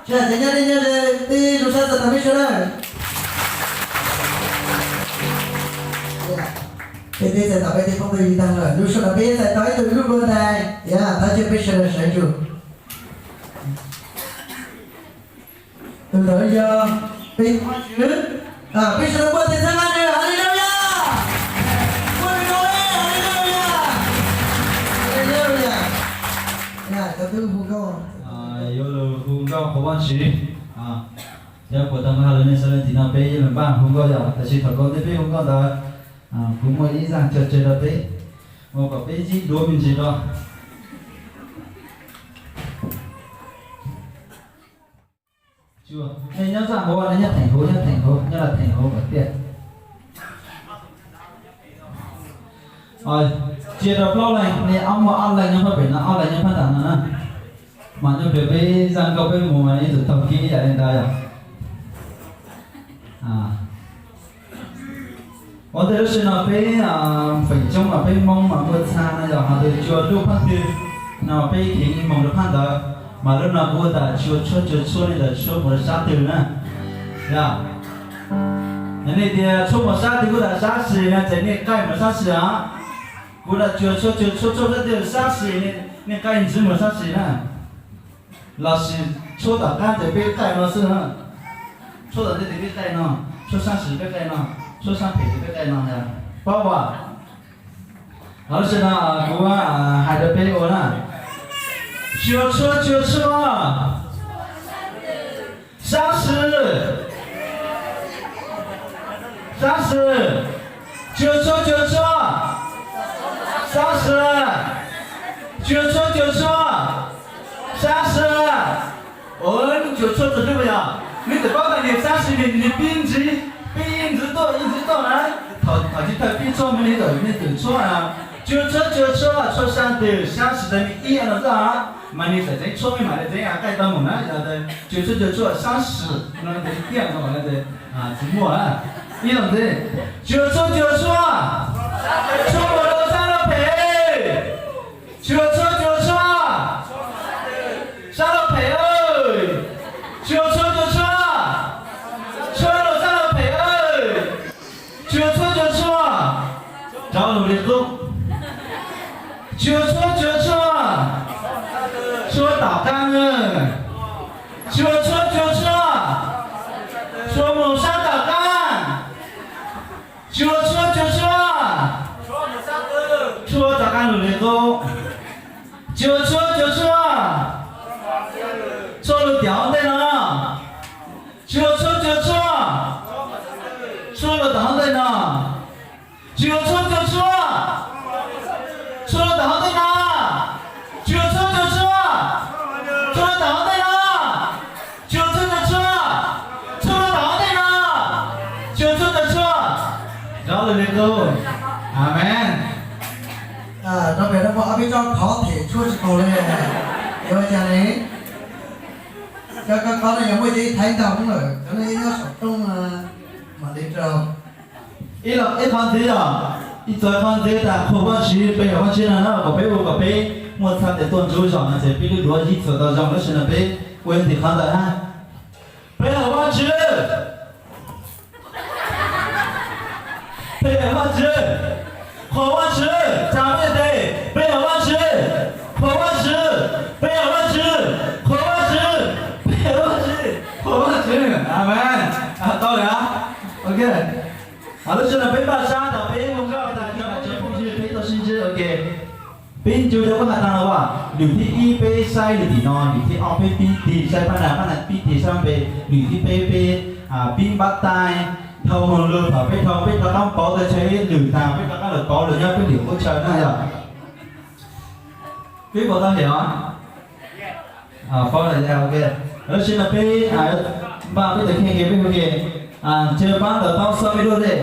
Nyob ze, nyob ze, nyob ze, peb zoo sab txais tos peb sawv daws. Peb twb txais tos peb tej phooj ywg tag lawm, lub sij hawm no peb txais tos ib tug lub npuag ntais, yog thov caw peb sawv daws sawv ntsug. Tus ntawd yog peb Vajtswv, peb sawv daws npuaj tes txhawb nqa nws, Hallelujah! Npuaj nws nkaus li, Hallelujah! Hallelujah! Cov tub hu nkauj, yuav lug hu nkauj qhuas Vajtswv. Thiab puas tau nqa lawv nej sawv daws tim no peb yuav lug npaj hu nkauj yom, tab sis thaum kawg ntawd peb hu nkauj ntawd, kuv muaj ib zaj cog tseg rau peb, ua kom peb ntsib duav me ntsis rau. Nej nyob zaj hauv, nej nyob theem hauv, nyob theem hauv, nyob los theem hauv kom tiaj. Cia rau plaub leeg, nej ob muaj ob leeg nyob phab pem no, ob leeg nyob phab nram no na. Mas nyob pem peb zaj nkauj peb mus mas nej yuav tsum taug kib ib yam li ntawd yom. Ua ntej lub sij hawm no peb feem coob mas peb Hmoob mas muaj txha no yog hais tias cua dub phab twg no peb kheev ib moos rau phab ntawd, mas lub no kuv ua tas cua tshuab cua tshuab li ntawd tshuab mus rau sab twg na. Yog nej tias tshuab mus sab twg kuv tas sab sim no ces nej qaij mus sab sim os. Kuv tas cua tshuab cua tshuab tshuab sab twg sab sim, nej qaij ntxiv mus sab sim na. Los sis tshuab tom qab ces peb qaij no xwb na. Tshuab tom ntej ces peb qaij no, tshuab sab sim peb qaij no, tshuab sab pem ces peb qaij no, paub as? Lub sij hawm no kuv hais rau peb ua na. Cua tshuab cua tshuab, sab sim, sab sim. Cua tshuab cua tshuab, sab sim. Cua tshuab cua tshuab, sab sim. Cua tshuab txog twg yog, nej txawm paub tas niag sab sim, niag pib ntxiv, pib ntxiv tuaj, ib ntxiv tuaj na. Thaum tsis tawm pib tshuab me li ntawm nej txawm tshuab na. Cua tshuab cua tshuab, tshuab sab twg sab sim tas me ib no xwb. Mas nws txawm tseem tshuab me mam li tseem qaij tau mus na, yog cua tshuab cua tshuab sab sim no tiag no mas tsis muaj. Ib los ntxiv, cua tshuab cua tshuab, tshuab mus rau sab laj phem. Cua tshuab cua tshuab, sab laj phem. Cua tshuab cua tshuab, tshuab rau sab laj phem. Cua tshuab cua tshuab, rov lug li qub. Cua tshuab cua tshuab, tshuab tom qab. Cua tshuab cua tshuab, tshuab mus sab tom qab. Cua tshuab cua tshuab, tshuab tom qab lug li qub. Cua tshuab cua tshuab, tshuab lug tim hauv ntej no. Cua tshuab cua tshuab, tshuab lug tom hauv ntej no. Cua tshuab cua tshuab, tshuab lug tom hauv ntej no. Cua tshuab cua tshuab, tshuab lug tom hauv ntej no. Cua tshuab cua tshuab, tshuab lug tom hauv ntej no. Cua tshuab cua tshuab, rov lug li qub. Amees. Rau pem no muaj ob peb tsob khov them tshuab tsis taus li, yuav ua cas li? Cov khov khov no yog muaj cov ib thaiv ntaug lawm, cov no nyob saum roob mam li rau. Ib qho ntxiv yog, ib txoj qhov ntxiv tas qhuas Vajtswv, pe hawm Vajtswv no na, kom peb ua kom peb muaj txha tes tuaj ntsuj zog no ces peb lub duav yij txhua tau zoo, tab sis no peb ua ib tim qhov ntawd na. Pe hawm Vajtswv. Pe hawm Vajtswv, qhuas Vajtswv, tsa peb tes, pe hawm Vajtswv, qhuas Vajtswv, pe hawm Vajtswv, qhuas Vajtswv, pe hawm Vajtswv, qhuas Vajtswv. Amees. Tau lawm. Ok. Lub sij hawm no peb npaj sab tas peb mus nkauj tas cov phooj ywg peb tau sib ntsib, ok. Peb ncu cov pab has tas los as, lwm thib ib peb saib lwm tim no, lwm thib ob peb pib tig saib pab na, pab na pib tig saib peb, lwm thib peb peb pib npab tais, dhau hauv lug thaum peb dhau peb rov qab pauv tas tsawg ib lwm tas peb rov qab los pauv lawm nyob peb lwm qub chaw na yog. Peb puas tau liam? Paub lawm, ok. Lub sij hawm no peb npaj peb tus kheej ke, peb hu ke, ntshe pab ntawm taub xob peb duab dej.